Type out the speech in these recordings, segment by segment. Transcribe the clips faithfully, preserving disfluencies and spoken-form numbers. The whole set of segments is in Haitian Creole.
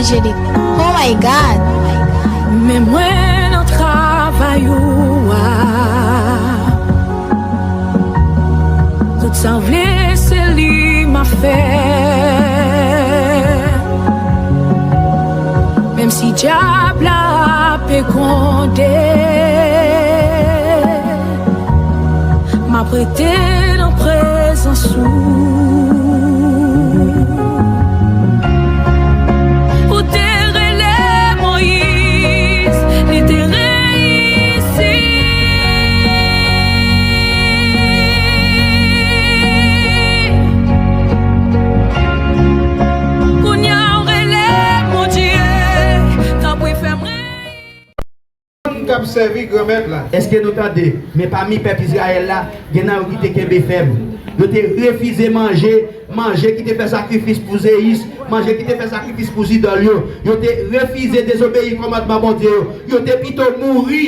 Angélique. Oh my God! Men mwen nan travay ou a. Tout sa w vle, se li m ap fè. Menm si dyab la ap gwonde, m ap rete nan prezans ou. Ou te rele Moyiz, li te reyisi. Kounye a w rele Bondye, tanpri fè mwen. Moun k ap sèvi Granmèt la. Èske nou tande? Men pami pèp Izrayèl la, gen nan yo ki te kenbe fèm. Yo te refize manje, manje ki te fè sakrifis pou Zeyis, manje ki te fè sakrifis pou zidòl yo. Yo te refize dezobeyi kòmandman Bondye yo. Yo te pito mouri.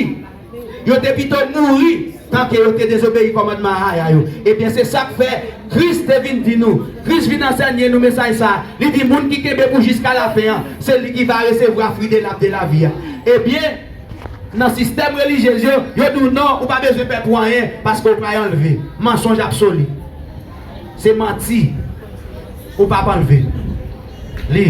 Yo te pito mouri tanke yo te dezobeyi kòmandman Aya yo. Ebyen, se sa k fè Kris te vin di nou. Kris vin ansèye nou mesaj sa a. Li di, moun ki kenbe pou jiska lafen an, se li ki va resevwa fwi de lab de lavi a. Ebyen, nan sistèm relijyez yo, yo di w non, ou pa bezwen pè pou anyen, paske w pral anlve. Mansonj absoli. Se manti. Ou p ap anlve. Li.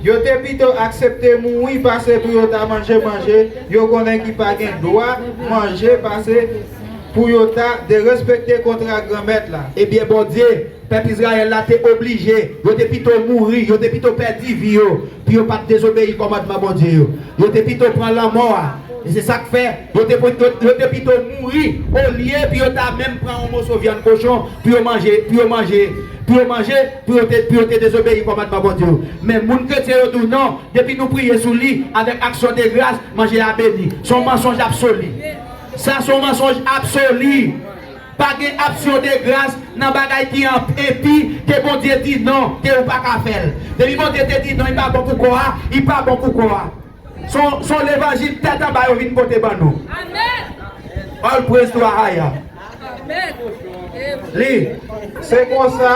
Yo te pito aksepte mouri pase pou yo ta manje manje yo konnen ki pa gen dwa manje pase pou yo ta derespekte kontra Granmèt la. Ebyen, Bondye, pèp Izrayèl la te oblije, yo te pito mouri, yo te pito pèdi vi yo, pou yo pa t dezobeyi kòmandman Bondye yo. Yo te pito pran lanmò a. E se sa k fè, yo te, yo, yo te pito mouri, olye pou yo ta menm pran yon moso vyann kochon, pou yo manje, pou yo manje, pou yo manje, pou yo te, pou yo te dezobeyi kòmandman Bondye yo. Men moun kretyen yo di w non, depi nou priye sou li, avèk aksyon de gras, manje a beni. Se yon mansonj absoli. Sa se yon mansonj absoli. Pa gen aksyon de gras nan bagay ki an-, enpi ke Bondye di non, ke ou pa ka fè l. Depi Bondye te di non, li pa bon pou kò a, li pa bon pou kò a. Se yon, se yon levanjil tèt anba yo vin pote ban nou. Amèn. All praise to Ahaya. Amèn. Li. Se konsa,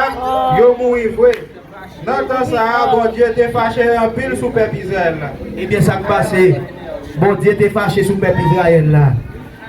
yo mouri vre. Nan tan sa a, Bondye te fache anpil sou pèp Izrayèl la. Ebyen, sa k pase? Bondye te fache sou pèp Izrayèl la.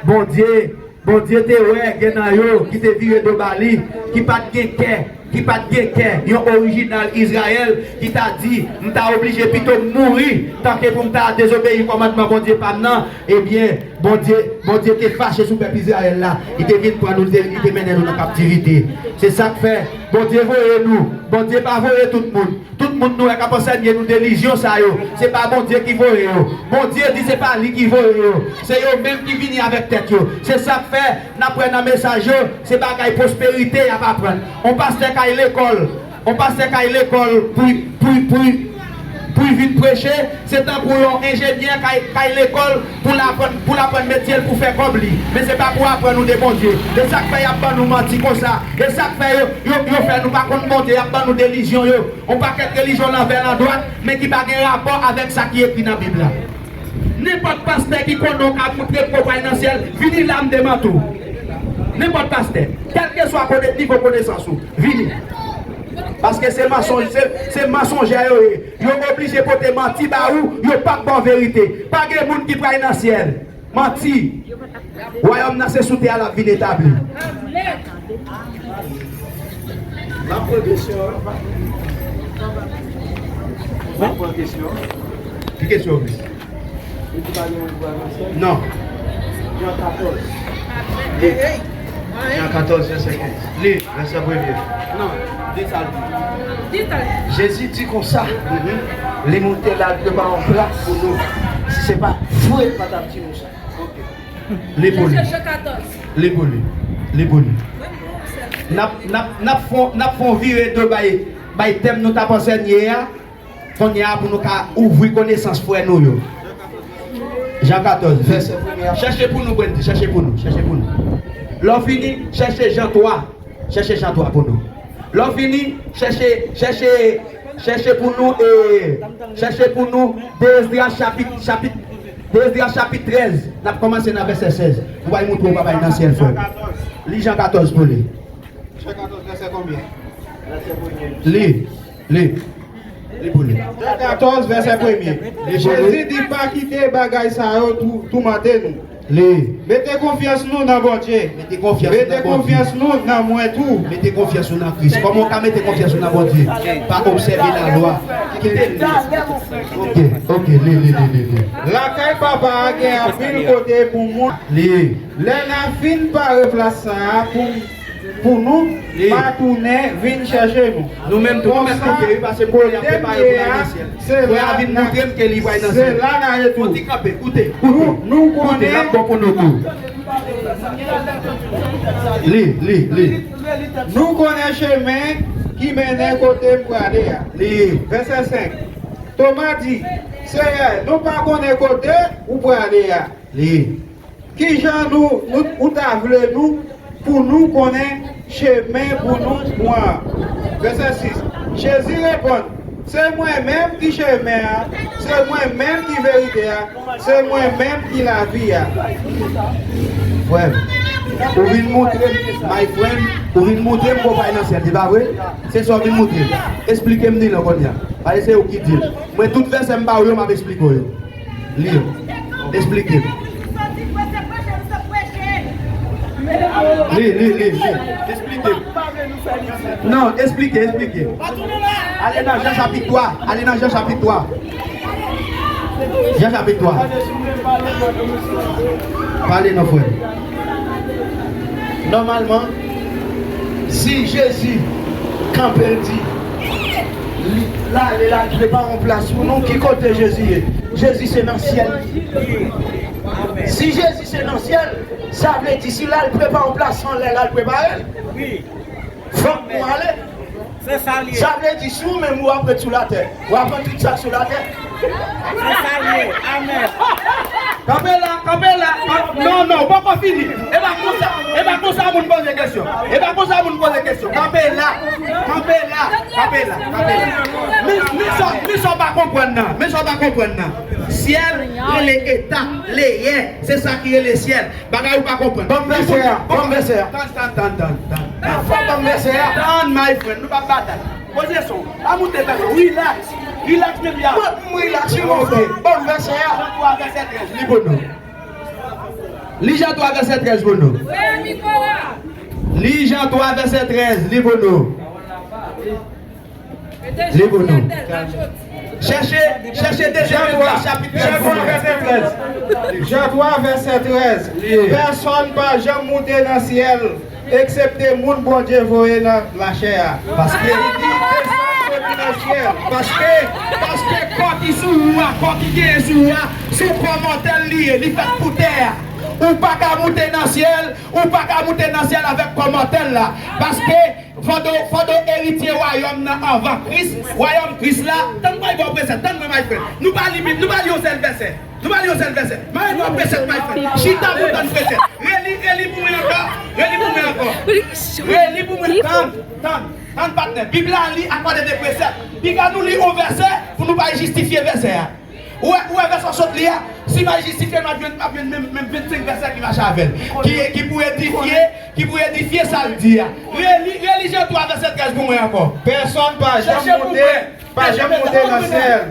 Bondye, Bondye te wè gen nan yo ki te vire do ba li, ki pa t gen kè, ki pa t gen kè, yon orijinal Izrayèl ki ta di, "M ta oblije pito m mouri tanke pou m ta dezobeyi kòmandman Bondye pa m nan." Ebyen, Bondye, Bondye te fache sou pèp Izrayèl la. Li te vin pran nou, li te, li te mennen nou nan kaptivite. Se sa k fè Bondye voye nou. Bondye pa voye tout moun. Tout moun nou wè k ap ansèye nou delizyonsa yo, se pa Bondye ki voye yo. Bondye di se pa li ki voye yo. Se yo menm ki vini avèk tèt yo. Se sa k fè, n ap wè nan mesaj yo, se bagay pwosperite y ap aprann. On pastè k al lekòl, on pastè k al lekòl pou, pou, pou, pou l vin preche, se tankou yon enjenyè k al, k al lekòl pou l aprann, pou l aprann metye l pou fè kòb li. Men se pa pou aprann nou de Bondye. E sa k fè y ap ban nou manti konsa. E sa k fè yo, yo, yo fè nou pa konn Bondye, y ap ban nou delizion yo. On pakèt relijyon lanvè landwat, men ki pa gen rapò avèk sa ki ekri nan Bib la. Nenpòt pastè ki konnen w ka moutre ke w pral nan syèl, vini la m demanti w. Nenpòt pastè, kèlkeswa kone-, nivo konesans ou, vini. Paske se mansonj, se, se mansonjè yo ye. Yo oblije pote manti ba ou, yo p ap ba w verite. Pa gen moun ki pral nan syèl. Manti. Wayòm nan se sou tè a l ap vin etabli. N ap pran kesyon an. N ap pran kesyon an. Ki kesyon w gen? Li di pa gen moun ki pral nan syèl? Non. Jan katòz. Jan katòz, vèsè kenz. Li, vèsè premye. Non, di sa l di. Jezi di konsa, li monte la, li prepare yon plas pou nou. Si se pa vre, li pa t ap di nou sa. Li pou li. Li pou li. Li pou li. N ap, n ap, n ap fon, n ap fon vire do bay, bay tèm nou t ap ansèye a. Kounye a pou nou ka ouvri konesans frè nou yo. Jan katòz, vèsè premye a. Chèche pou nou, Brandy, chèche pou nou, chèche pou nou. Lè w fini, chèche Jan twa. Chèche Jan twa pou nou. Lè w fini, chèche, chèche, chèche pou nou, e, chèche pou nou de Esdras chapit, chapit, de Esdras chapit trèz. N ap kòmanse nan vèsè sèz. Ou pral montre w papa nan syèl, frè. Li Jan katòz pou li. Jan katòz, vèsè konbyen? Li, li. Li pou li. Jan katòz, vèsè premye. Jezi di, pa kite bagay sa yo tou- toumante nou. Li. Mete konfyans nou nan Bondye. Mete konfyans nou Mete nan Bondye. Konfyans nou nan mwen tou. Mete konfyans nou nan Kris. Kòman w ka mete konfyans ou nan Bondye? Pa obsève lalwa. Kite l. Ok, ok, li, li, li, li, li. Lakay Papa a gen anpil kote pou moun. Li. Lè n a fin pare plas sa a pou, pou nou, Li. pa tounen vin chèche nou. Nou menm tou, nou mèt Konsa, koupe, wi, paske kote m ye a, se la, se la n a ye tou. Koute, koute, koute, nou, nou koute, konnen, l ap bon pou nou tou. Li, li, li. Nou konnen chemen ki mennen kote m prale a. Li. Vèsè senk. Toma di, Seyè, nou pa konnen kote ou prale a. Li. Kijan nou, nou, ou ta vle nou pou nou konnen chemen pou nou pran? Vèsè sis. Jezi reponn, se mwen menm ki chemen an, se mwen menm ki verite a, se mwen menm ki lavi a. Frè m, ou vin montre m, my friend, ou vin montre m konpay nan syèl, se pa vre? Se sa w vin montre m. Esplike m ni lan kounye a. Paske se ou ki di l. Mwen, tout vèsè m ba ou yo, m ap esplike w yo. Li yo. Esplike m. Li, li, li, li. Esplike m. Non, esplike, esplike. Ale nan Jan chapit twa. Ale nan Jan chapit twa. Jan chapit twa. Pale non, frè. Nòmalman, si Jezi kanpe, l di, li, l ale, l al prepare yon plas pou nou, ki kote Jezi ye? Jezi se nan syèl li ye. Si Jezi se nan syèl, sa vle di si l al prepare yon plas anlè, l al prepare l. Fòk nou ale. Se sa l ye. Sa vle di, si ou menm ou ap ret sou latè, w ap pran tout sa k sou latè. Se sa l ye. Amèn. Kanpe la, kanpe la. Kan- Non, non, ou poko fini. E pa konsa, e pa konsa moun poze kesyon. E pa konsa moun poze kesyon. Kanpe la. Kanpe la. Kanpe la. Kanpe la. Men, men sa, men sa w pa konprann nan. Men sa w pa konprann nan. Syèl rele eta, leyè. Se sa ki rele syèl. Bagay ou pa konprann. Ban m vèsè a, ban m vèsè a. Tann, tann, tann, tann, tann. Fò ban m vèsè a. Tann, my friend, nou p ap batay. Poze son. Pa moute tann. Relax. Relax, men byen. Ban m relax, wi, mon frè. Ban m vèsè a. Jan twa, vèsè trèz. Li pou nou. Li Jan twa, vèsè trèz pou nou. Li Jan twa, vèsè trèz. Li pou nou. Li pou nou. Chèche, chèche dezyèm Jan twa, chapit trèz. Jan twa, vèsè trèz. Jan twa, vèsè trèz. Pèsonn pa janm moute nan syèl, eksepte moun Bondye voye nan lachè a. Paske li di, desann soti nan syèl. Paske, paske kò ki sou ou a, kò ki genyen sou ou a, se kò mòtèl li ye, li fèt pou tè a. Ou pa ka moute nan syèl, ou pa ka moute nan syèl avèk kò mòtèl la. Paske Fò do, fò do eritye wayòm nan anvan Kris, wayòm Kris la. Tann mwen, ba w presèp, tann mwen, my friend. Nou pa li, nou pa li yon sèl vèsè. Nou pa li yon sèl vèsè. Mwen ba w presèp, my friend. Chita pou tann presèp. Reli, reli pou mwen ankò. Reli pou mwen ankò. Reli pou mwen. Tann, tann, tann, patnè. Bib la li akòde de presèp. Piga nou li yon vèsè pou nou pa jistifye vèsè a. Ou wè, ou wè vèsè w sot li a? Si m al jistifye, m ap jwenn, m ap jwenn menm, menm vennsenk vèsè ki mache avè l. Ki, ki pou edifye, ki pou edifye sa l di a. Reli, reli Jan twa vèsè trèz pou mwen ankò. Pèsonn pa janm moute, pa janm moute nan syèl,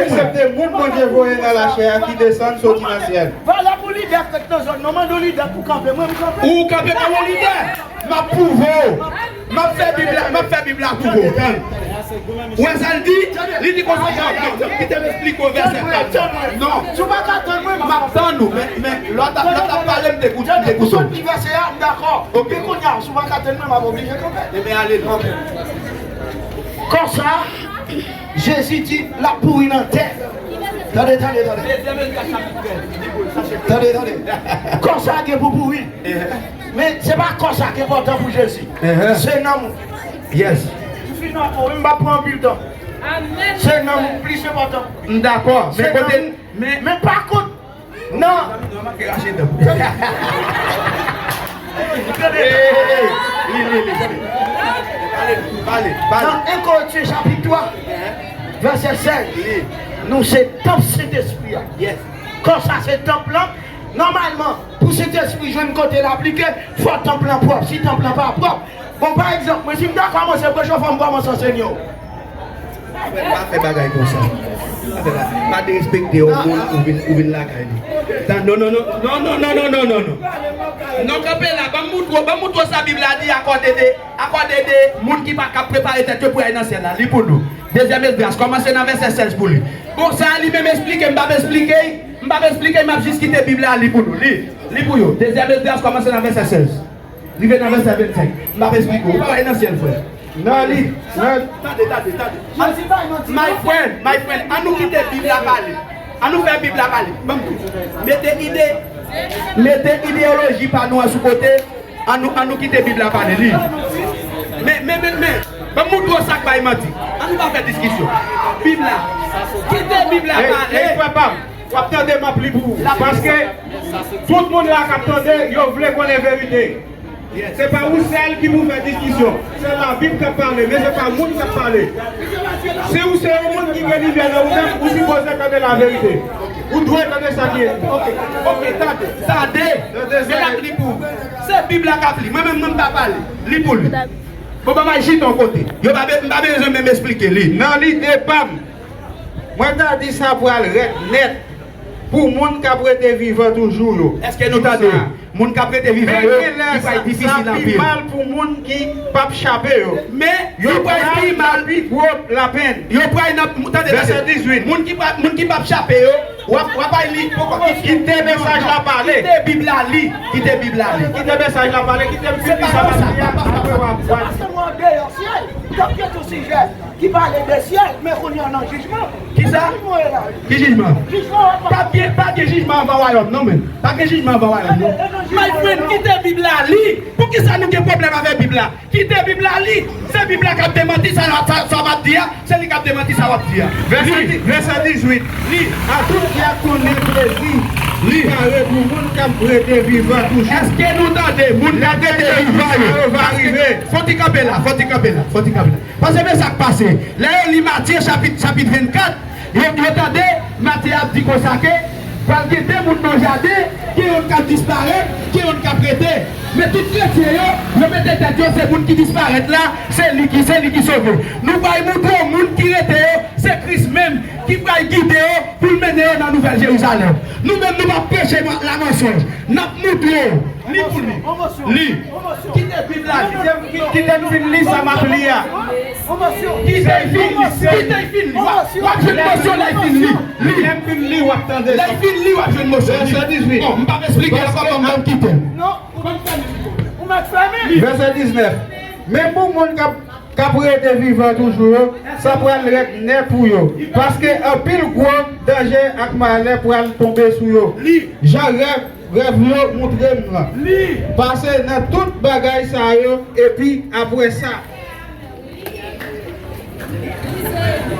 eksepte moun Bondye voye nan lachè a ki desann soti nan syèl. Valè pou lidè k ret nan zòn nan, mande yon lidè pou kanpe, mwen m kanpe. Ou kanpe kòm yon lidè. M ap pwouve w. M ap fè Bib la, m ap fè Bib la pwouve w. Tann. Ou wè sa l di? Li di konsa, non, non, non, kite m esplike w vèsè pa m. Non. Si w pa ka tann mwen, m ap tann ou. Men, men, lè w t ap, lè w t ap pale, m te koute, m te koute w. Si w pa t li vèsè a, m dakò. Ok. Men kounye a, si w pa ka tann mwen, m ap oblije kanpe. Ebyen, ale non. Ok. Konsa, Jezi di, l ap pouri nan tè. Tande, tande, tande. Tande, tande. Kò sa gen pou pouri. Men se pa kò sa ki enpòtan pou Jezi. Se nanm ou. Yes. M fin ankò, wi, m p ap pran anpil tan. Se nanm ou plis enpòtan. M dakò. Men kote, men, men pa kont, nan. Hey, hey, hey, hey. Li, li, li. Pale, pale, pale. Nan en Korentyen chapit twa, vèsè sèz, nou se tanp Sentespri a. Yes. Kò sa se tanp lan. Nòmalman, pou Sentespri jwenn kote l aplike, fò tanp lan pwòp. Si tanp lan pa pwòp, bon, pa egzanp, mwen, si m ta kòmanse preche, fò m kòmanse ansenye w. Frè, pa fè bagay konsa. Pa fè bagay. Pa derespekte yon moun ou vin, ou vin lakay li. Tan, non, non, non. Non, kanpe la. Ban m moutre w, ban m moutre w sa Bib la di, akòde de, akòde de moun ki pa, k ap prepare tèt yo pou y al nan syèl la. Li pou nou. Dezyèm Esdras, kòmanse nan vèsè sèz pou li. Bon, sa a li menm eksplike, m p ap eksplike, m p ap eksplike, m ap jis kite Bib la li pou nou. Li, li pou yo. Dezyèm Esdras, kòmanse nan vèsè sèz. Rive nan vèsè vennsenk. M p ap eksplike w. Ou pa pral nan syèl, frè. Nan li, nan Tande, tande, tande. My friend, my friend, an nou kite Bib la pale. An nou fè Bib la pale. Ban m di w. Mete ide, mete ideyoloji pa nou an sou kote. An nou, an nou kite Bib la pale. Li. Men, men, men, men. Ban m moutre w sa k bay manti. An nou pa fè diskisyon. Bib la. Kite Bib la pale. Ey, frè pa m, w ap tande m ap li pou ou. Paske tout moun la k ap tande, yo vle konnen verite. Se pa ou sèl ki pou fè diskisyon. Se Labib k ap pale, men se pa moun k ap pale. Si ou se yon moun ki gen limyè nan ou menm, ou sipoze tande laverite. Ou dwe tande sa ki ekri. Ok, ok, tande. Tande sa. Se la k li pou. Se Bib la k ap li. Mwen menm, mwen pa pale. Li pou li. Bon, ban m al chita yon kote. Yo pa be-, m pa bezwen menm eksplike li. Nan lide pa m, mwen ta di sa pral rèd nèt pou moun k ap rete vivan toujou yo. Èske nou tande? Moun k ap rete vivan yo, li pral difisil anpil. Sa pi mal pou moun ki p ap chape yo. Men, li pral pi mal. Pi gwo lapenn. Yo pral nan, tande, tande. Vèsè dizuit. Moun ki pa, moun ki p ap chape yo, w ap, w ap al li poko. Kite mesaj la pale. Kite Bib la li. Kite Bib la li. Kite mesaj la pale. Kite m fin li sa m ap di a. Apre w ap, w ap. Ki pale de syèl, men kounye a nan jijman. Kisa? Ki jijman? Jijman. Pa gen, pa gen jijman anvan wayòm, non, men. Pa gen jijman anvan wayòm, non. My friend, kite Bib la li. Poukisa nou gen pwoblèm avèk Bib la? Kite Bib la li. Se Bib la k ap demanti sa, sa, sa m ap di a. Se li k ap demanti sa w ap di a. Vèsè di-, vèsè dizuit. Li. A tout dyak konnen plezi li pare pou moun k ap rete vivan toujou. Èske nou tande? Moun k ap rete vivan yo. Sa yo va rive. Fò ti kanpe la, fò ti kanpe la, fò ti kanpe la. Paske men sa k pase. Lè yo li Matye chapit, chapit vennkat, yo, yo tande Matye ap di konsa ke pral gen de moun nan jaden, gen youn k ap disparèt, gen youn k ap rete. Men tout kretyen yo, yo mete tèt yo, se moun ki disparèt la, se li ki, se li ki sove. Nou pral moutre w moun ki rete yo, se Kris menm ki pral gide yo pou l mennen yo nan Nouvèl Jerizalèm. Nou menm, nou p ap preche ma-, lamansonj. N ap moutre w. Li pou li. Li. Kite Bib la. Kite, kite m fin li sa m ap li a. Kite l fin li. Kite l fin li. W ap, w ap jwenn mosyon lè l fin li. Li. Lè m fin li, w ap tande. Lè l fin li, w ap jwenn mosyon. Vèsè dizuit. Bon, m p ap eksplike l ankò, ban m kite l. Non, ou mèt fèmen. Vèsè diznèf. Men pou moun k ap k ap rete vivan toujou yo, sa pral rèd nèt pou yo. Paske anpil gwo danje ak malè pral tonbe sou yo. Jan rèv, rèv yo moutre m lan. Pase nan tout bagay sa yo, epi apre sa.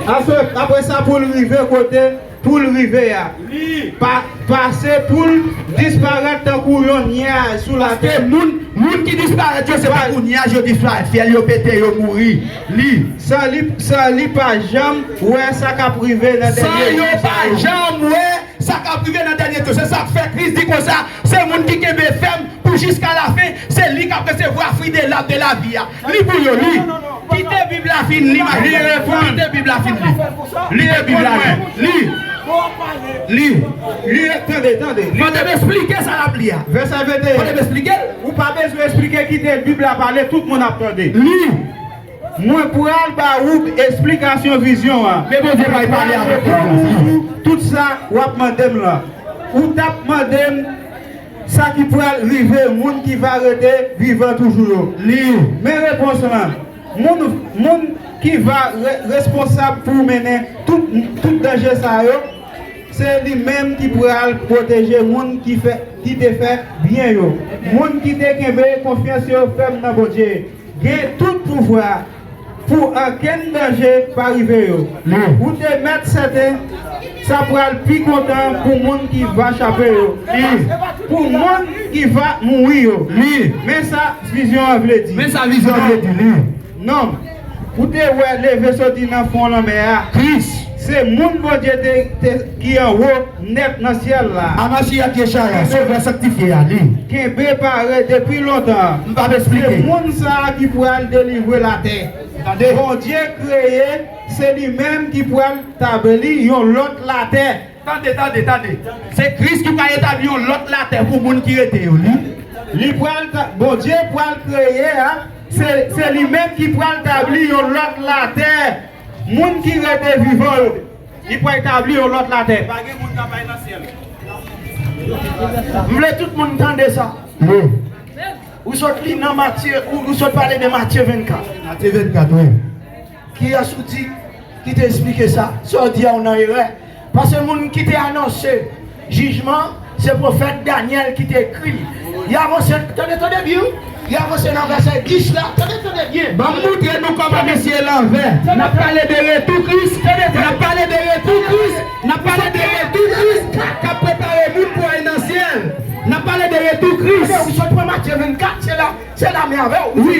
Apre, apre sa, pou l rive kote pou l rive a. Li. Pa, pase pou l disparèt tankou yon nyaj sou latè. Paske moun, moun ki disparèt yo, se tankou nyaj yo disparèt. Fyèl yo pete, yo mouri. Li. San li, san li pa janm wè sa k ap rive nan dènye jou sa yo. San yo pa janm wè sa k ap rive nan dènye jou. Se sa k fè Kris di konsa, se moun ki kenbe fèm pou jiska lafen, se li k ap resevwa fwi de lab de lavi a. Li pou yo, li. Kite Bib la fin li, Marie. Li reponn. Kite Bib la fin li. Kite Bib la li. Li. Li. Li, tande, tande. Fò te m eksplike sa l ap li a. Vèsè venteyen. Fò te m eksplike l. Ou pa bezwen eksplike, kite Bib la pale, tout moun ap tande. Li. Mwen pral ba ou esplikasyon vizyon an. Men Bondye pral pale avèk ou. Tout sa w ap mande m lan. Ou t ap mande m sa ki pral rive moun ki va rete vivan toujou yo. Li. Men repons lan. Moun, moun ki va re-, responsab pou mennen tout, tout danje sa yo, se li menm ki pral pwoteje moun ki fè, ki te fè byen yo. Moun ki te kenbe konfyans yo fèm nan Bondye gen tout pouvwa pou okenn danje pa rive yo. Li. Ou te mèt sèten, sa pral pi kontan pou moun ki va chape yo. Li. Pou moun ki va mouri yo. Li. Men sa vizyon an vle di. Men sa vizyon an vle di, li. Nonm, ou te wè leve soti nan fon lanmè a. Kris. Se moun Bondye te, te, ki anwo nèt nan syèl la. Amashiach Yeshaya, Sovè sanktifye a, li. Kenbe pare depi lontan. M p ap eksplike. Se moun sa a ki pral delivre latè. Tande. Bondye kreye Se li menm ki pral tabli yon lòt latè. Tande, tande, tande. Se Kris ki pral etabli yon lòt latè pou moun ki rete yo. Li, li pral ta-, Bondye pral kreye a, se, se li menm ki pral tabli yon lòt latè. Moun ki rete vivan yo, li pral tabli yon lòt latè. Pa gen moun k ap al nan syèl. M vle tout moun tande sa. Wi. Ou sot li nan Matye, ou, ou sot pale de Matye vennkat. Matye vennkat, wi. Kiyès ou di ki te esplike sa? Sa w di a, ou nan erè. Paske moun ki te anonse jijman, se pwofèt Danyèl ki te ekri l. Li anonse, tande, tande byen, wi. Li anonse nan vèsè dis la. Tande, tande byen. Ban m montre nou kòman mesye lanvè. N ap pale de retou Kris. N ap pale de retou Kris. N ap pale de retou Kris k ap prepare moun pou al nan syèl. N ap pale de retou Kris. Ou sot pran Matye vennkat, se la, se la men avè w. Wi,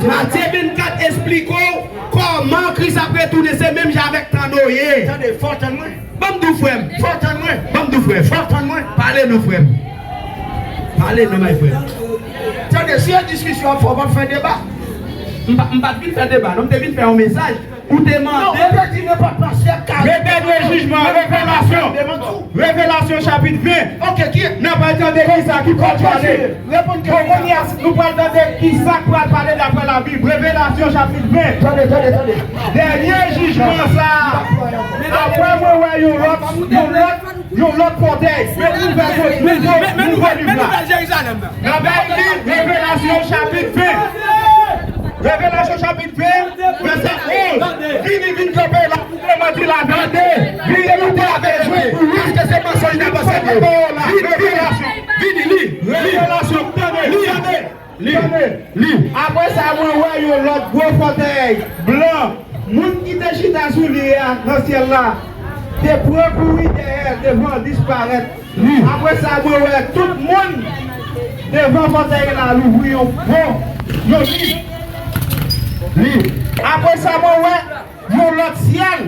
Matye vennkat esplike w kòman Kris ap retounen, se menm jan avèk tan Noye. Tande, fò w tann mwen. Ban m di w, frè m. Fò w tann mwen. Ban m di w, frè m. Fò w tann mwen. Pale non, frè m. Pale non, my friend. Tande, si yon diskisyon ap fè, w p ap fè deba. M pa, m pa t vin fè deba, non, m te vin fè yon mesaj. Ou te mande. Non, ou te di nenpòt pastè ka. Revèl jijman, Revelasyon. Revelasyon chapit ven. Ok, ki? N ap al tande kisa ki pral pale. Reponn kesyon. Bon, kounye a, nou pral tande kisa k pral pale daprè Labib. Revelasyon chapit ven. Tande, tande, tande. Dènye jijman sa a. Apre mwen wè yon lòt, yon lòt, yon lòt fòtèy. Yon nouvèl, nouvo, nouvo liv la. N ap al li Revelasyon chapit ven. Revelasyon chapit ven, vèsè onz. Vini, vin kanpe la. Demanti laverite. Li te bezwen pou wi, paske se mansonj nan pase yo. Li, li, li, li, li. Revelasyon, tande, li, tande, li, li. Apre sa, mwen wè yon lòt gwo fòtèy blan. Moun ki te chita sou li a nan syèl la te pran kouri dèyè devan disparèt. Li. Apre sa, mwen wè tout moun devan fòtèy la louvri yon bon, yon liv. Li. Apre sa, mwen wè yon lòt syèl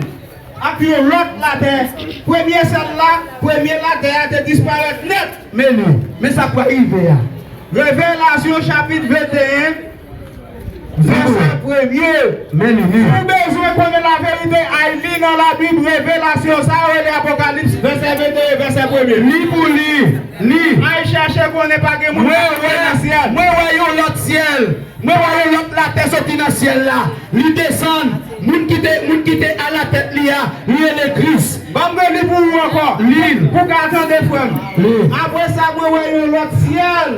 ak yon lòt latè. Premye syèl la, premye latè a te disparèt nèt. Men li, men sa k pral rive a. Revelasyon chapit venteyen, vèsè premye. Men li, li. Si w bezwen konnen laverite, al li nan Labib, Revelasyon, sa yo rele Apokalips, vèsè venteyen, vèsè premye. Li pou li, li. Al chèche konnen pa gen moun k ap nan syèl. Mwen wè yon lòt syèl. Mwen wè yon lòt latè soti nan syèl la. Li desann. Moun ki te, moun ki te alatèt li a, li rele Kris. Ban m reli pou ou ankò. Li. Pou w ka tande, frè m. Li. Apre sa, mwen wè yon lòt syèl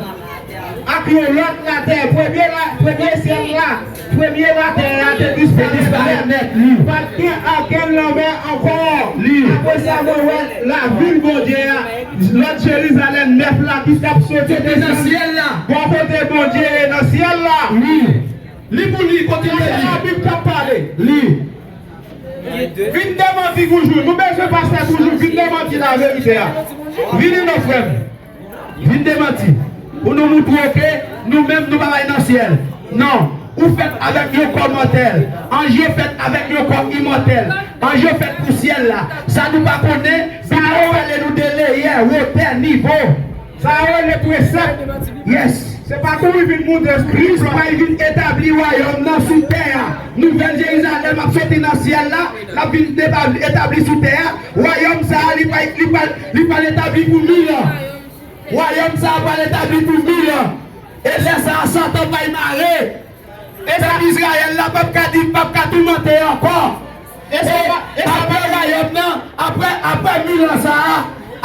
ak yon lòt latè. Premye la, premye syèl la, premye latè a te disparèt nèt. Li. Pa t gen okenn lanmè ankò. Li. Apre sa, mwen wè lavil Bondye a. Lòt Jerizalèm nèf la ki t ap soti nan syèl la. Bò kote Bondye ye nan syèl la. Li. Li pou li, kontinye li. Sa se Labib k ap pale. Li. Vin demanti Goujou. Nou bezwen pastè Goujou. Vin demanti laverite a. Vini non, frè m. Vin demanti. Pou nou moutre w ke nou menm nou pa bay nan syèl. Non. Ou fèt avèk yon kò mòtèl. Anj yo fèt avèk yon kò imòtèl. Anj yo fèt pou syèl la. Sa nou pa konnen, Bib la pale nou de leyè, wotè, nivo. Sa yo rele presèp. Yes. Se pa kouri vin montre Kris pral vin etabli wayòm nan sou tè a. Nouvèl Jerizalèm ap soti nan syèl la, l ap vin etabli, etabli sou tè a. Wayòm sa a, li pa, li pa, li pa etabli pou mil an. Wayòm sa a pral etabli pou mil an. E lè sa a, Satan pral mare. E pèp Izrayèl la p ap ka di, p ap ka toumante ankò. E sa, e sa apre wayòm nan, apre, apre mil an sa a,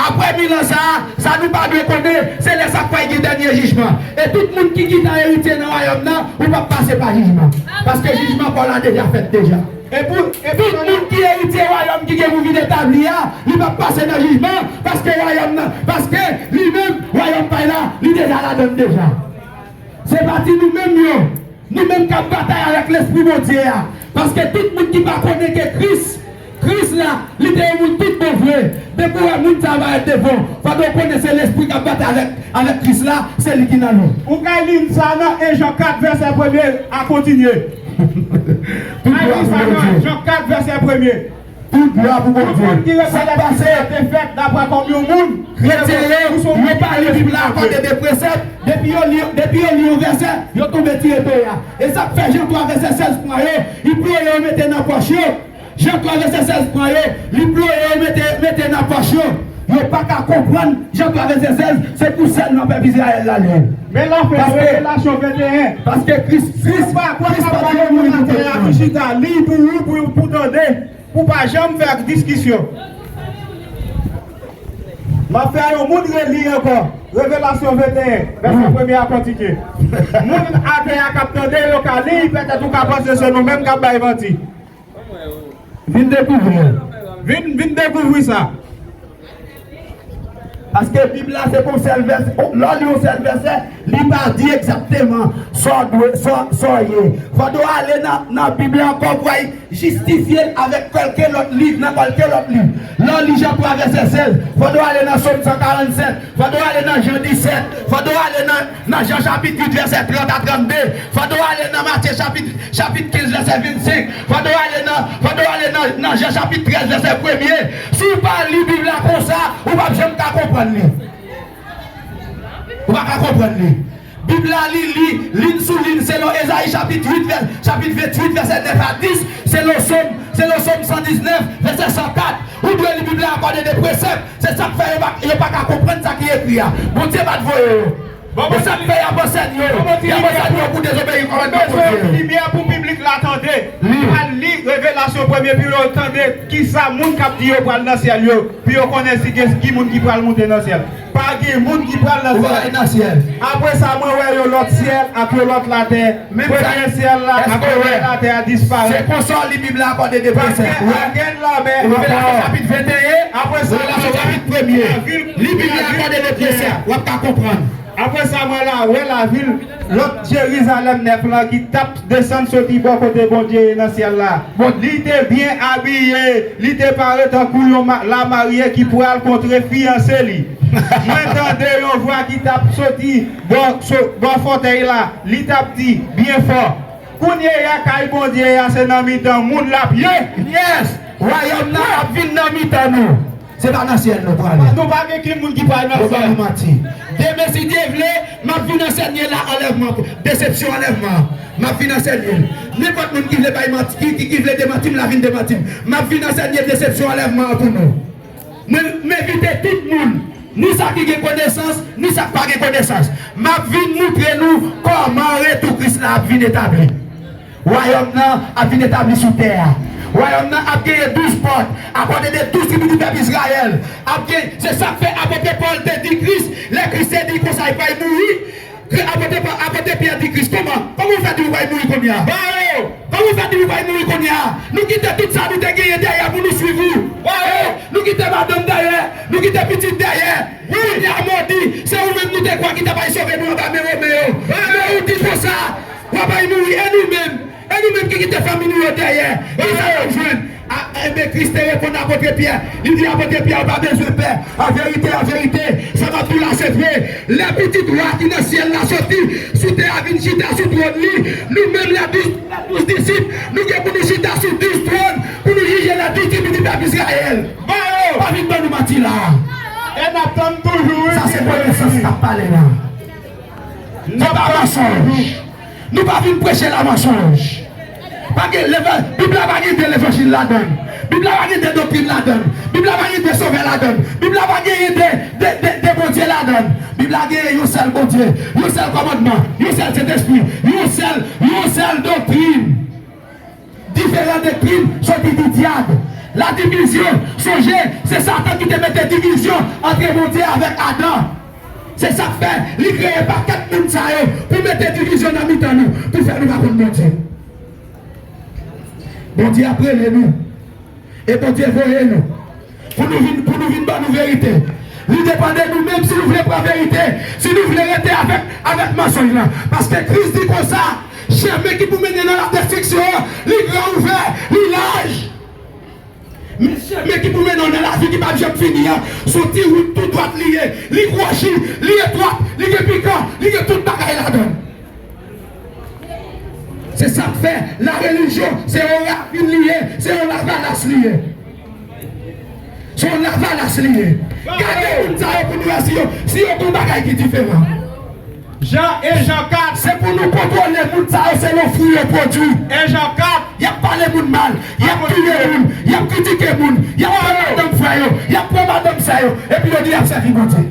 apre mil an sa a, sa nou pa dwe konnen, se lè sa k fè gen dènye jijman. E tout moun ki gentan eritye nan wayòm nan, ou p ap pase pa jijman. Paske jijman pa w la deja fèt deja. E pou, e pou tout moun ki eritye wayòm ki gen pou vin etabli a, li p ap pase nan jijman, paske wayòm nan, paske li menm, wayòm pa l la, li deja ladan l deja. Se pa ti nou menm yo, nou menm k ap batay avèk Lespri Bondye a. Paske tout moun ki pa konnen ke Kris, Kris la, li te yon moun tout bon vre. Depi w wè moun sa parèt devan w, fòk w konnen se lespri k ap batay avèk, avèk Kris la, se li ki nan nou. Ou ka li sa nan en Jan kat vèsè premye a kontinye. Tout glwa pou Bondye. Jan kat vèsè premye. Tout glwa pou Bondye. Tout moun ki rekonèt Kris la te fèt daprè kòm yon moun. Kretyen yo, yo pa li Bib la akòde de presèp. Depi yo li, depi yo li yon vèsè, yo tonbe tire peyi a. E sa k fè Jan twa vèsè sèz pran yo, li pran yo, yo mete nan pòch yo. Jan twa vèsè sèz pran yo, li ploye yo mete, mete nan pòch yo. Yo pa ka konprann Jan twa vèsè sèz, se pou sèlman pèp Izrayèl la li ye. Men la fè Paske- Revelasyon venteyen. Paske Kris, Kris, Kris pa te vin mouri pou tout moun. Chita, li pou ou, pou, pou tande, pou pa janm fè diskisyon. M ap fè yon moun reli ankò. Revelasyon venteyen, vèsè premye a kontinye. Moun atè a k ap tande, yo ka li, petèt ou ka panse se nou menm k ap bay manti. Vin dekouvri l. Vin, vin dekouvri sa. Paske Bib la se pou sèl vèsè, lè w li yon sèl vèsè, li pa di egzakteman sa w dwe, sa, sa w ye. Fòk w ale nan, nan Bib la ankò pou w al jistifye l avèk kèlke lòt liv, nan kèlke lòt liv. Lè w li Jan twa vèsè sèz, fòk w ale nan Sòm san karannsèt, fòk w ale nan Jan disèt, fòk w ale nan, nan Jan chapit uit vèsè trant a trannde, fòk w ale nan Matye chapit chapit kenz, vèsè vennsenk. Fòk w ale nan, fòk w ale nan, nan Jan chapit trèz, vèsè premye. Si w pa li Bib la konsa, ou p ap janm ka konprann li. Ou pa ka konprann li. Bib la, li, li, liy sou liy, selon Ezayi chapit uit, vè-, chapit venntuit, vèsè nèf a dis, selon Sòm, selon Sòm san diznèf, vèsè san kat. Ou dwe li Bib la akòde de presèp. Se sa k fè yo pa, yo pa ka konprann sa ki ekri a. Bondye pa t voye yo. Bon, se sa k fè y ap ansèye yo. Y ap ansèye yo pou dezobeyi kòmandman Bondye. Limyè pou piblik la tande. Li. Al li Revelasyon premye pou yo tande kisa moun k ap di yo pral nan syèl yo, pou yo konnen si gen ki moun ki pral monte nan syèl. Pa gen moun ki pral nan syèl. Ou pral nan syèl. Apre sa, mwen wè yon lòt syèl ak yon lòt latè. Premye syèl la ak premye latè a disparèt. Se konsa w li Bib la akòde de presèp. Pa gen, pa gen lanmè ankò. Revelasyon chapit venteyen, apre sa, Revelasyon chapit premye. Li Bib la akòde de presèp, w ap ka konprann. Apre sa, mwen la wè lavil, lòt Jerizalèm nèf lan ki t ap desann soti bò kote Bondye ye nan syèl la. Li te byen abiye, li te pare tankou yon ma-, lamarye ki pral kontre fiyanse li. Mwen tande yon vwa ki t ap soti bò, so-, bò fòtèy la, li t ap di byen fò, "Kounye a, kay Bondye a se nan mitan moun l ap ye." Yes! Wayòm nan ap vin nan mitan nou. Se pa nan syèl nou prale. Nou pa gen ki moun ki pral nan syèl. Yo ban nou manti. Demen, si Dye vle, m ap vin ansèye la anlèvman, desepsyon anlèvman an. M ap vin ansèye l. Nenpòt moun ki vle bay manti, ki, ki, ki vle demanti m la, vin demanti m. M ap vin ansèye desepsyon anlèvman an pou nou. Mwen, m envite tout moun, ni sa ki gen konesans, ni sa k pa gen konesans. M ap vin moutre nou kòman retou Kris la ap vin etabli. Wayòm nan ap vin etabli sou tè a. Wayòm nan ap genyen douz pòt, akòde de douz tribi di pèp Izrayèl. Ap gen, se sa k fè apot Pòl te di Kris, lè Kris te di konsa, li pral mouri, Kri-, apot Pòl, apot Pyè di Kris, "Kòman? Kòman w fè di w pral mouri kounye a?" Ba yo! "Kòman w fè di w pral mouri kounye a? Nou kite tout sa nou te genyen dèyè pou nou swiv ou. Ba yo! Nou kite madanm dèyè, nou kite pitit dèyè. Wi, Pyè modi, se ou menm nou te kwè ki ta pral sove nou anba men Women yo. Ba yo! Men ou di konsa, w ap al mouri, e nou menm? E nou menm ki kite fanmi nou yo dèyè, kisa n ap jwenn?" A, enben, Kris te reponn apot Pyè. Li di apot Pyè, "Ou pa bezwen pè. An verite, an verite, sa m ap di w la, se vre. Lè Pitit Wa ki nan syèl la soti sou tè a vin chita sou twòn li, nou menm, lè douz, lè douz disip, nou gen pou nou chita sou douz twòn, pou nou jije lè douz tribi di pèp Izrayèl." Pa vin ban nou manti la. E n ap tann toujou, wi. Sa se konesans k ap pale la. Se pa mansonj. Nou pa vin preche la mansonj. Pa gen leva-, Bib la pa gen de levanjil ladan l. Bib la pa gen de doktrin ladan l. Bib la pa gen de sovè ladan l. Bib la pa gen de, de, de, de Bondye ladan l. Bib la gen yon sèl Bondye, yon sèl kòmandman, yon sèl Sentespri, yon sèl, yon sèl doktrin. Diferan doktrin soti di dyab. La divizyon, sonje, se Satan ki te mete divizyon antre Bondye avèk Adan. Se sa k fè li kreye pakèt moun sa yo pou mete divizyon nan mitan nou, pou fè nou pa konn Bondye. Bondye ap rele nou. E Bondye voye nou pou nou vin, pou nou vin ban nou verite. Li depann de nou menm si nou vle pran verite, si nou vle rete avèk, avèk mansonj lan. Paske Kris di konsa, chemen ki pou mennen nan ladestriksyon an, li gran ouvè, li laj. Men chemen ki pou mennen w nan lavi ki p ap janm fini an, se yon ti wout tou dwat li ye. Li kwochi, li etwat, li gen pikan, li gen tout bagay ladan l. Se sa k fè larelijyon se yon ravin li ye, se yon lavalas li ye. Se yon lavalas li ye. Gade moun sa yo pou nou wè si yo, si yo gen yon bagay ki diferan. Jan, e Jan kat. Se pou nou kontwole moun sa yo selon fwi yo pwodui. E Jan kat. Y ap pale moun mal, y ap touye moun, y ap kritike moun, y ap pran madanm frè yo, y ap pran madanm sè yo, epi yo di y ap sèvi Bondye.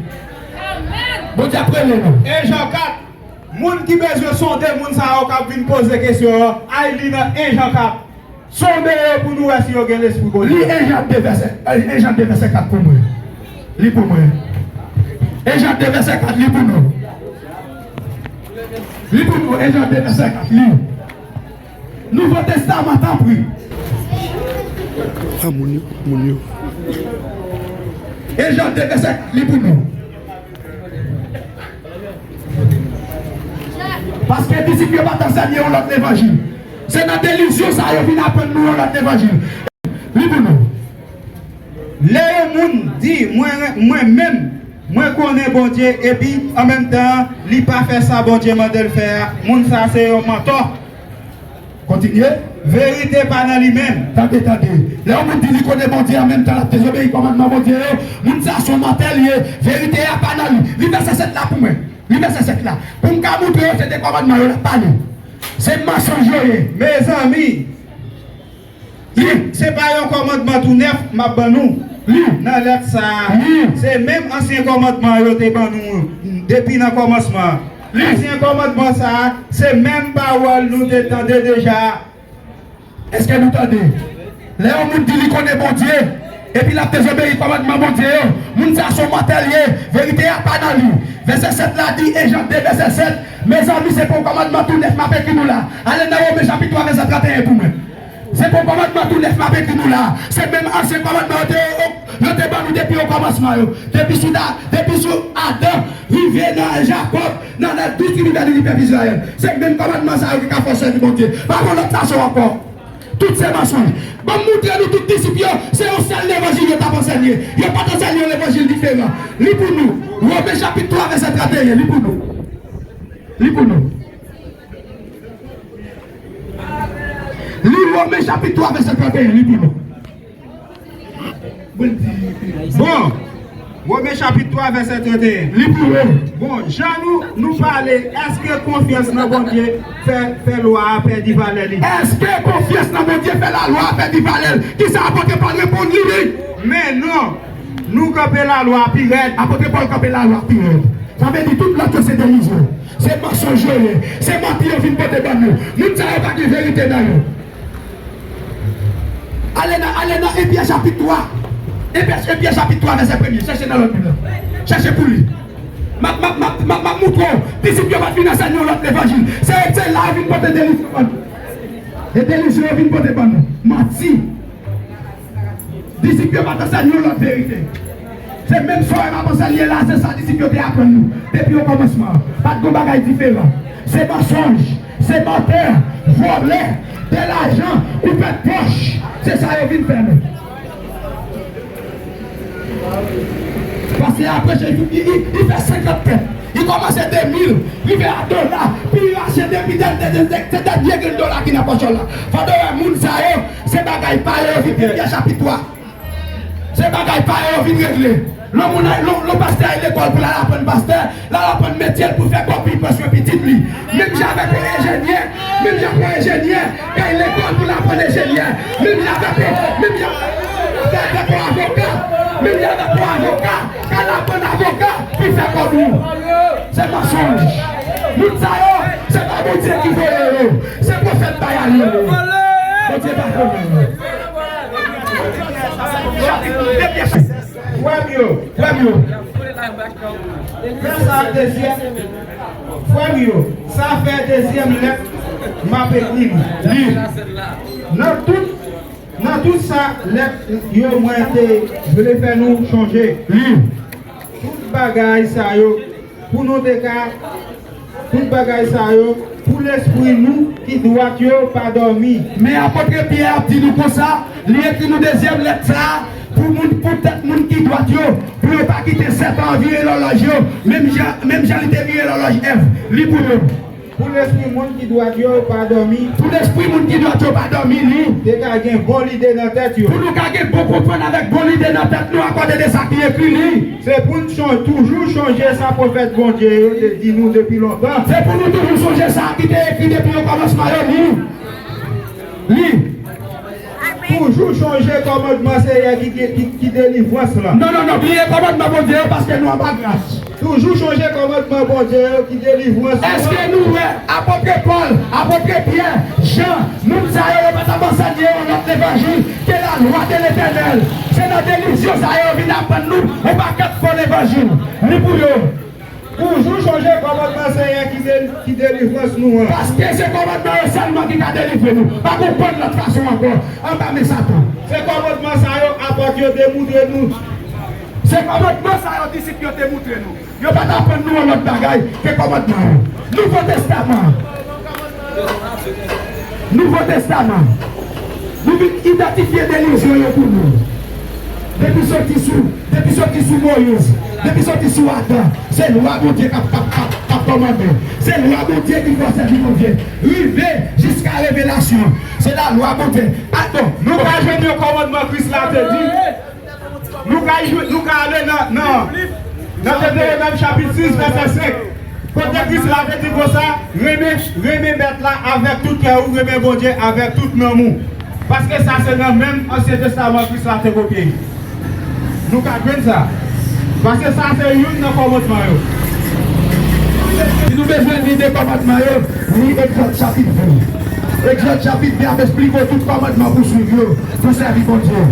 Bondye ap rele nou. E Jan kat. Moun ki bezwen sonde moun sa yo k ap vin poze kesyon yo, al li nan e Jan kat. Sonde yo pou nou wè si yo gen lespri Bondye. Li e Jan de vèsè, e Jan de vèsè kat pou mwen. Li pou mwen. E Jan de vèsè kat, li pou nou. Li pou nou, e Jan de vèsè kat, li. Nouvo Testaman, tanpri. A moun yo, moun yo. E Jan de vèsè kat, li pou nou. Paske disip yo pa t ansèye yon lòt levanjil. Se nan delizyon sa yo vin aprann nou yon lòt levanjil. Li pou nou. Lè yon moun di, mwen, mwen menm, mwen konnen Bondye, epi an menm tan, li pa fè sa Bondye mande l fè a, moun sa se yon mantò. Kontinye. Verite pa nan li menm. Tande, tande. Lè yon moun di li konnen Bondye, an menm tan l ap dezobeyi kòmandman Bondye yo, moun sa se yon mantè li ye. Verite a pa nan li. Li vèsè sèt la pou mwen. Li vèsè sèt la. Pou m ka montre yo se de kòmandman yo l ap pale. Se mansonj yo ye. Mezanmi, li, se pa yon kòmandman tou nèf m ap ban nou. Li. Nan lèt sa a, li, se menm ansyen kòmandman yo te ban nou depi nan kòmansman. Li. Ansyen kòmandman sa a, se menm pawòl nou te tande deja. Èske nou tande? Lè yon moun di li konnen Bondye, epi l ap dezobeyi kòmandman Bondye yo, moun sa se yon mantè l ye, verite a pa nan li. Vèsè sèt la di, e Jan de vèsè sèt, mezanmi, se pa yon kòmandman tou nèf m ap ekri nou la. Ale nan Women chapit twa vèsè tranteyen pou mwen. Se pa yon kòmandman tou nèf m ap ekri nou la. Se menm ansyen kòmandman yo te, yo te ban nou depi okòmansman yo. Depi sou Da-, depi sou Adan, rive nan Jakòb, nan lè douz tribi bèl li pèp Izrayèl. Se menm kòmandman sa yo ki ka fè w sèvi Bondye. Pa gen lòt fason ankò. Tout se mansonj. Ban m montre nou tout disip yo, se yon sèl levanjil yo t ap ansèye. Yo pa t ansèye yon levanjil diferan. Li pou nou. Women chapit twa vèsè tranteyen, li pou nou. Li pou nou. Li Women chapit twa vèsè tranteyen, li pou nou. Bon, Women chapit twa vèsè tranteyen. Li pou nou. Bon, jan nou, nou pale, èske konfyans nan Bondye fè, fè lwa a pèdi valè li? Èske konfyans nan Bondye fè lalwa a pèdi valè l? Kisa apot Pòl reponn li menm? Men non, nou kanpe lalwa a pi rèd. Apot Pòl kanpe lalwa a pi rèd. Sa vle di tout lòt yo se delizyon. Se mansonj yo ye. Se manti yo vin pote ban nou. Moun sa yo pa gen verite nan yo. Ale nan, ale nan Epyè chapit twa. Epyè, Epyè chapit twa vèsè premye. Chèche nan lòt Bib la. Chèche pou li. M ap, m ap, m ap, m ap, m ap montre w. Disip yo pa t vin ansèye yon lòt levanjil. Se, se la yo vin pote delizyon ban nou. E delizyon yo vin pote ban nou. Manti. Disip yo pa t ansèye yon lòt verite. Se menm sa w ap ansèye la, se sa disip yo te aprann nou depi okòmansman. Pa t gen bagay diferan. Se mansonj, se mantè, vòlè, de lajan, koupèt pòch. Se sa yo vin fè nou. Pastè a preche, li, li, li fè senkant tèt. Li kòmanse de mil, rive a dola, pi rache depi dè, dè, dè, dè, se dènye grenn dola ki nan pòch la. Fò w wè moun sa yo, se bagay pa yo, Filipi chapit twa. Se bagay pa yo, yo vin regle. Lè moun, lè, lè pastè al lekòl pou l al aprann pastè, l al aprann metye l pou fè kòb pou l pran swen pitit li. Menm jan avèk yon enjenyè, menm jan pou yon enjenyè, k al lekòl pou l aprann enjenyè. Menm jan avèk, menm jan avèk yon avoka, menm jan avèk yon avoka, k al aprann avoka pou fè kòb ou. Se mansonj. Moun sa yo, se pa Bondye ki voye yo. Se pwofèt Bayal yo ye. Bondye pa konnen yo. Frè m yo, frè m yo. Fè sa dezyèm. Frè m yo, sa fè dezyèm lèt m ap ekri li. Li. Nan tout, nan tout sa lèt yo mwen te vle fè nou chonje. Li. Tout bagay sa yo, pou nou te ka, tout bagay sa yo, pou lespri nou ki dwat yo pa dòmi. Men apot Pyè ap di nou konsa, li ekri nou dezyèm lèt sa a, pou moun, pou tèt moun ki dwat yo, pou yo pa kite Sètan an vire lòlòj yo, menm jan, menm jan li te vire lòlòj Èv. Li pou nou. Pou lespri moun ki dwat yo pa dòmi. Pou lespri moun ki dwat yo pa dòmi, li. Te ka gen bon lide nan tèt yo. Pou nou ka gen bon konprann avèk bon lide nan tèt nou, akoz de sa ki ekri, li. Se pou n chon-, toujou chonje sa pwofèt Bondye yo te di nou depi lontan. Se pou nou toujou chonje sa ki te ekri depi okòmansman yo, li. Li. Toujou chonje kòmandman Seyè ki, ki, ki, ki delivrans lan. Non, non, non, bliye kòmandman Bondye yo, paske nou anba gras. Toujou chonje kòmandman Bondye yo ki delivrans lan. Èske nou wè apot Pòl, apot Pyè, Jan, moun sa yo, yo pa t ap ansèye yon lòt levanjil ke lalwa de Letènèl? Se nan delizyon sa yo vin aprann nou yon pakèt fo levanjil. Li pou yo. Toujou chonje kòmandman Seyè ki de-, ki delivrans nou an. Paske se kòmandman yo sèlman ki ka delivre nou. Pa gen okenn lòt fason ankò anba men Satan. Se kòmandman sa yo apot yo te moutre nou. Se kòmandman sa yo disip yo te moutre nou. Yo pa t aprann nou yon lòt bagay ke kòmandman yo. Nouvo Testaman. Nouvo Testaman. Nou vin idantifye delizyon yo pou nou. Depi soti sou, depi soti sou Moyiz, depi soti sou Adan, se lwa Bondye k ap, k ap, k ap, k ap kòmande. Se lwa Bondye ki fè w sèvi Bondye. Rive jiska Revelasyon, se lalwa Bondye. Adan, nou ka jwenn yon kòmandman Kris la te di. Nou ka jwe, nou ka ale nan, nan, nan Detewonòm chapit sis, vèsè senk. Kote Kris la te di konsa, renmen, renmen bèt la avèk tout kè ou, renmen Bondye avèk tout nanm ou. Paske sa se nan menm Ansyen Testaman Kris la te kopye. Nou ka jwenn sa. Paske sa se youn nan kòmandman yo. Si nou bezwen li de kòmandman yo, li Egzòd chapit ven. Egzòd chapit ven ap esplike w tout kòmandman pou swiv yo, pou sèvi Bondye.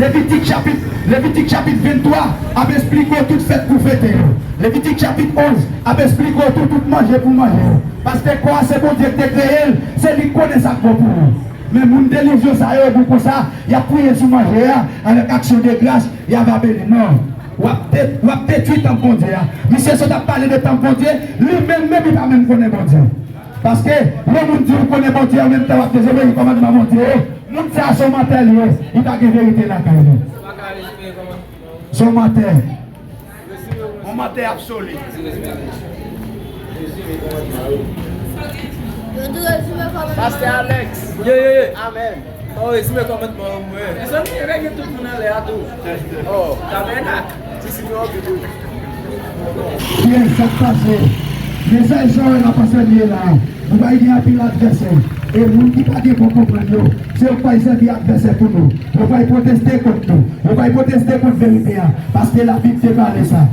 Levitik chapit, Levitik chapit venntwa ap esplike w tout fèt pou fete yo. Levitik chapit onz ap esplike w tout, tout manje pou manje yo. Paske kò a se Bondye ki te kreye l, se li ki konnen sa k bon pou ou. Men moun delizyon sa yo, di konsa, y ap priye sou manje a, avèk aksyon de gras, y ava beni. Non. W ap de-, w ap detwi tanp Bondye a. Misye sot ap pale de tanp Bondye, li menm menm li pa menm konnen Bondye. Paske, lè moun di ou konnen Bondye, an menm tan w ap dezobeyi kòmandman Bondye yo, moun sa a se yon mantè li ye, li pa gen verite lakay li. Se yon mantè. Yon mantè absoli. Pastè Alex. Ye, ye, ye. Amèn. Oh, e si mwen kòmandman an mwen. Mezanmi, e règle tout moun anlè a tou. Oh, tabènak. Disi nou anpil wi. Kiyès sa k pase? Mesaj sa yo n ap ansèye la. Nou bay gen anpil advèsè. E moun ki pa gen bon konprann yo, se yo k pral sèvi advèsè pou nou. Yo pral pwoteste kont nou. Yo pral pwoteste kont verite a. Paske Labib te pale sa.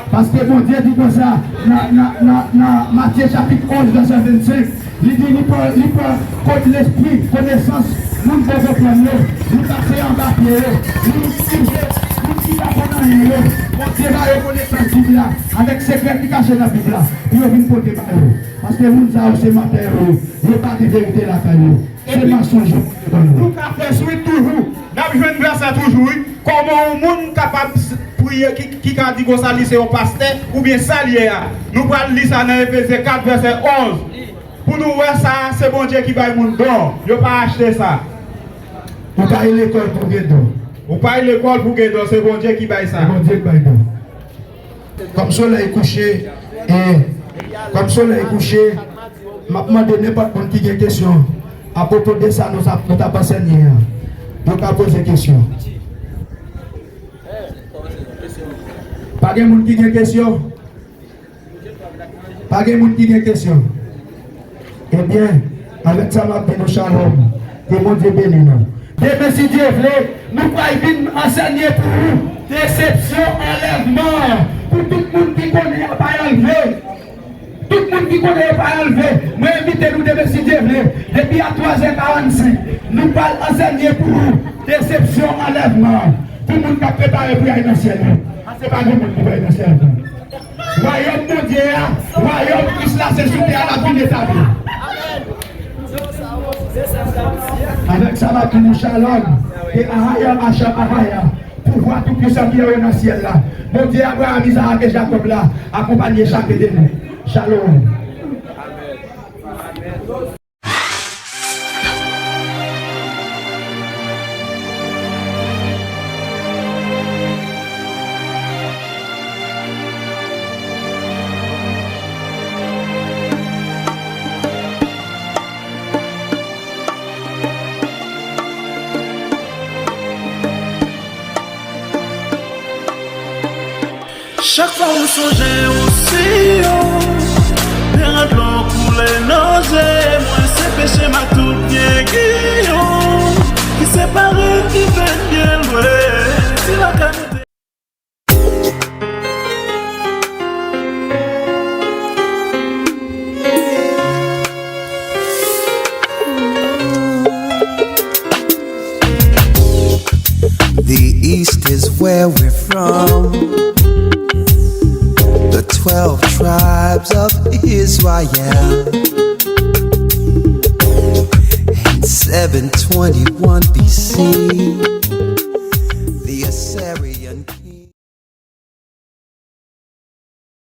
Paske Bondye di konsa nan, nan, nan, nan Matye chapit onz, vèsè vennsenk, li di li pran, li pran kont lespri, konesans moun bon konprann yo, li pase anba pye yo, li itilize moun ki pa konn anyen yo. Bondye ba yo konesans Bib la, avèk sekrè ki kache nan Bib la, pou yo vin pote ba yo. Paske moun sa yo se mantè yo ye, yo pa gen verite lakay yo. Se mansonj yo pote ban nou. Nou ka fè swit toujou. N ap jwenn vèsè toujou, wi. Kòman yon moun kapab s-, priye ki, ki ka di konsa li se yon pastè, oubyen sa l ye a? Nou pral li sa nan Efezyen kat, vèsè onz. Pou nou wè sa, se Bondye ki bay moun don. Yo pa achte sa. Ou pa al lekòl pou gen don. Ou pa al lekòl pou gen don, se Bondye ki bay sa. Se Bondye ki bay don. Kòm solèy kouche, e, kòm solèy kouche, m ap mande nenpòt moun ki gen kesyon apwopo de sa nou t ap, nou t ap ansèye a, yo ka poze kesyon. Pa gen moun ki gen kesyon? Pa gen moun ki gen kesyon? Ebyen, avèk sa m ap di nou shalom. Ke Bondye beni nou. Demen, si Dye vle, nou pral vin ansèye pou ou desepsyon anlèvman an. Pou tout moun ki konnen yo pa anlve. Tout moun ki konnen yo pa anlve. Mwen envite nou demen, si Dye vle. Depi a twazè karannsenk, nou pral ansèye pou ou desepsyon anlèvman an. Pou moun k ap prepare pou y al nan syèl yo. Paske pa gen moun ki pral nan syèl yo. Wayòm Bondye a, wayòm Kris la, se sou tè a l ap vin etabli. Avèk sa, m ap di nou shalom, ke Ahaya Masha Ahaya, pouvwa toupwisan ki anwo nan syèl la. Bondye Abraram, Izarak e Jakòb la, akonpanye chak de nou. Shalom. Chak fwa m sonje ou si yo, deran dlo koule nan je mwen, se peche m ak tout byen ki yo, ki separe, ki fè n byen lwen. Si la ka nou te The East is where we're from. The twelve tribes of Israel. In seven twenty-one B C, the Assyrian